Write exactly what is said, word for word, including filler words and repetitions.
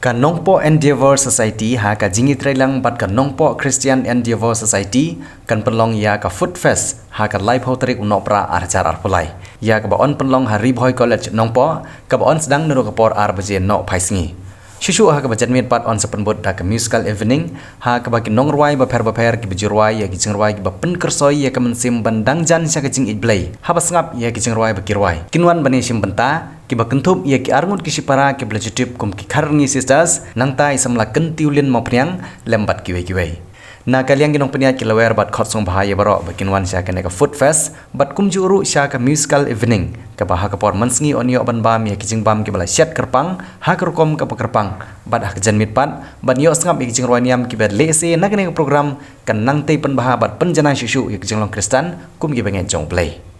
Ka Nongpoh Endeavour Society ha ka jingïatreilang bad ka Nongpoh Christian Endeavour Society kan pynlong ïa ka Food Fest ha ka laiphew tarik u Nohprah ar hajar arphew lai, ïa kaba yn pynlong ha Ri Bhoi College Nongpoh, kaba yn sdang naduh ka por ar baje noh phai sngi. Shuh shuh ha kaba janmiet pat yn sa pynbud da ka musical evening, ha kaba ki nongrwai bapher bapher kiba ju rwai ïa ki jingrwai kiba pynkyrsoi ïa ka mynsiem ban dang jan sha ka jingïeit Blei haba sngap ïa ki jingrwai ba ki rwai kin wan ban ïashim bynta, kiba kynthup ïa ki arngut ki shipara kiba la ju tip kum ki Kharngi Sisters, nangta i samla Kyntiewlin Mawphniang lem bad kiwei kiwei. Na ka liang ki nongpynïaid ki la wer bad khot sngewbha ïa baroh ba kin wan sha kane ka Food Fest bad kumjuh ruh sha ka musical evening, kaba ha ka por mynsngi yn ïoh ban bam ïa ki jingbam kiba la shet kyrpang ha ka rukom kaba kyrpang, bad ha ka janmiet pat ban ïoh sngap ïa ki jingrwai niam kiba lehse na kane ka program kan nangtei pynbha bad pynjanai shuh shuh ïa ki jinglong Khristan kum kiba ngeit jong U Blei.